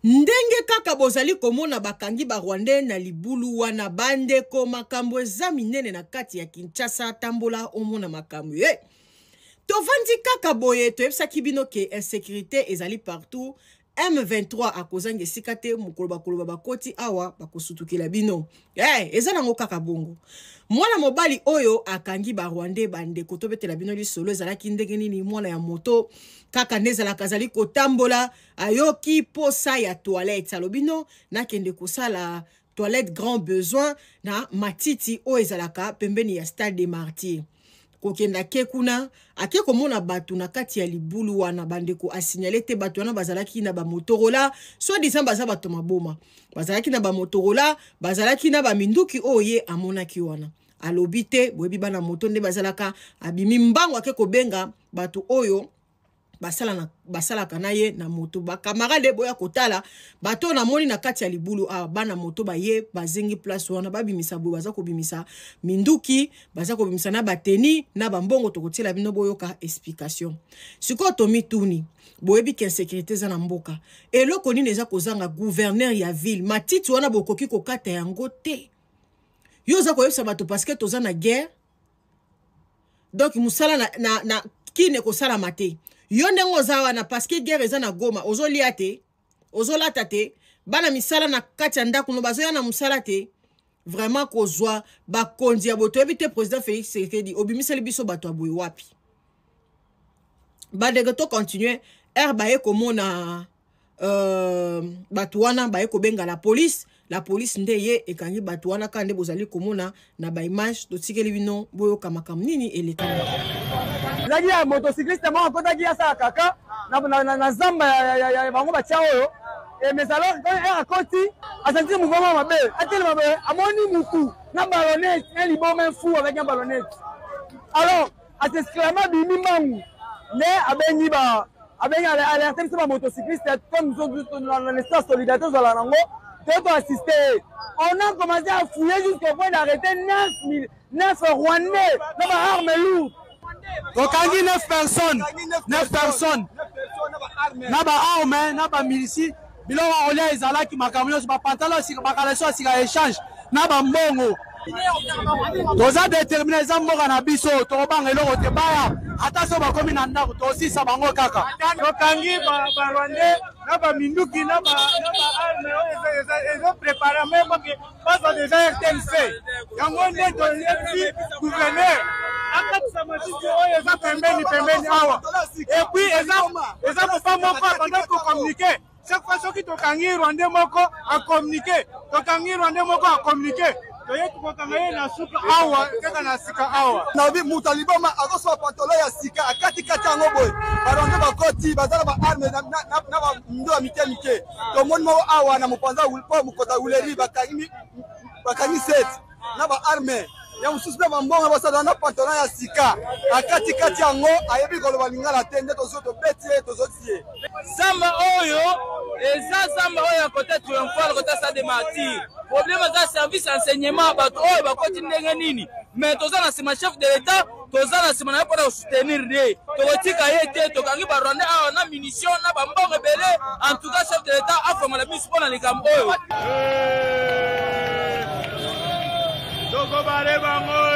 Ndenge kaka bozali komona bakangi ba rwandais na libulu wana bandeko makambo eza minene na kati ya Kinshasa tambola omona makambo ye. Tovandi kaka boye toyebisaki bino ke insécurité ezali partout M23 akozanga esika te mokolo bakoloba bakoti awa bakosutukela bino. Hey, eza nango kaka bongo. Mwana mobali oyo akangi ba Rwandais bandeko tobetela bino lisolo ezalaki ndenge nini mwana ya moto kaka nde ezalaka azali kotambola ayoki posa ya toilette alobi no nakende kosala toilette grand besoin na matiti oyo ezalaka pembeni ya stade des martyrs kokenda ake kuna ake komona bato na kati ya libulu wana bandeko asignale te bato wana bazalaki na bamotorola soit disant baza bato maboma bazalaki na bamotorola bazalaki na baminduki oyo ye amonaki wana alobi te boyebi bana moto nde bazalaka abimi mbango ake kobenga bato oyo basalaka basala na ye na moto bakamarade boya kotala bato oyo namoni na kati ya libulu awa bana moto baye bazengi place wana babimisa boye baza kobimisa minduki baza kobimisa na bateni na bambongo tokotiela bino boyoka explication sikoyo tomituni boyebi ke insécurité eza na mboka eloko nini eza kozanga gouverneur ya ville matiti wana bokoki kokata yango te yo oza koyebisa bato parce que toza na guerre donc mosala na, na, na kine ekosalama te yo ndenge oza wana parce que guerre eza na goma ozolia te ozolata te bana misala na kati ya ndako no bazoya na mosala te vraiment kozwa bakonzi ya boye toyebi te président félix tshisekedi obimiseli biso bato ya boye wapi bandeko to continue ere baye komona euh, bato wana baye kobenga la police la police nde ye ekangi bato wana kaka nde bozali komona na baimage totikeli bino boyoka makambo nini elekani ezalaki ya motocycliste moko akotaki asala kaka na zamba ya bango batya oyo eh, mais alors quand heure akoti asanti mouvement mabe atelema boye amoni mutu na ballonnette un liboma un fou avec un ballonnette alors asexclame abimi mbangu nde abengi ba abengi alerte biso ba motocycliste comme na l'espace solidarité ozala nango toye koassiste ye on a commencé à fouiller jusqu'au point d'arrêter 9 9 rwandais na ba armes lourdes tokangi 9 personnes 9 personnes na ba armes na ba milici biloko ya kolia ezalaki makambo nyonso bapantalo ya sika bakaleso ya sika echange na bambongo toza determine eza mboka na biso tokobanga eloko te baya ata so bakomi na ndako tosisa bango kaka tokangi barwandais na baminduki na baarme oyo ezoprepare meme bazwa deja rtnc yango nde toyebisi gouverneur akatisa matiti oyo eza pembeni pembeni awa epuis eza papa moko abandaki kocommunike chaque fois soki tokangi rwandais moko acommunike tokangi rwandais moko acommunike toye kokanga ye na suka awa kaka na sika awa nabi moto ya liboma azosala pantolo ya sika akatikati yango boye barwandais bakoti baza na baarme na bamindo ya mike mike tomoni moko awa na mopanza po mokonzi ya wuleri bakangi bakangi sete na ba arme ya mosusu mpe bambongo basala na pantalon ya sika akatikati yango ayebi koloba lingala te nde tozo tobeti ye tozoti ye zamba oyo eza zamba oyo ya kota triomphal kota stade de martyr problème eza service enseignement bato oyo bakoti ndenge nini mais toza na nsima chef de l'etat toza na nsima na ye mpona kosoutenir ye tokotika ye te tokangi barwandais awa na munition na bambongo ebele en tout cas chef de l'etat afongola miso mpo na likambo oyo tokobale bango.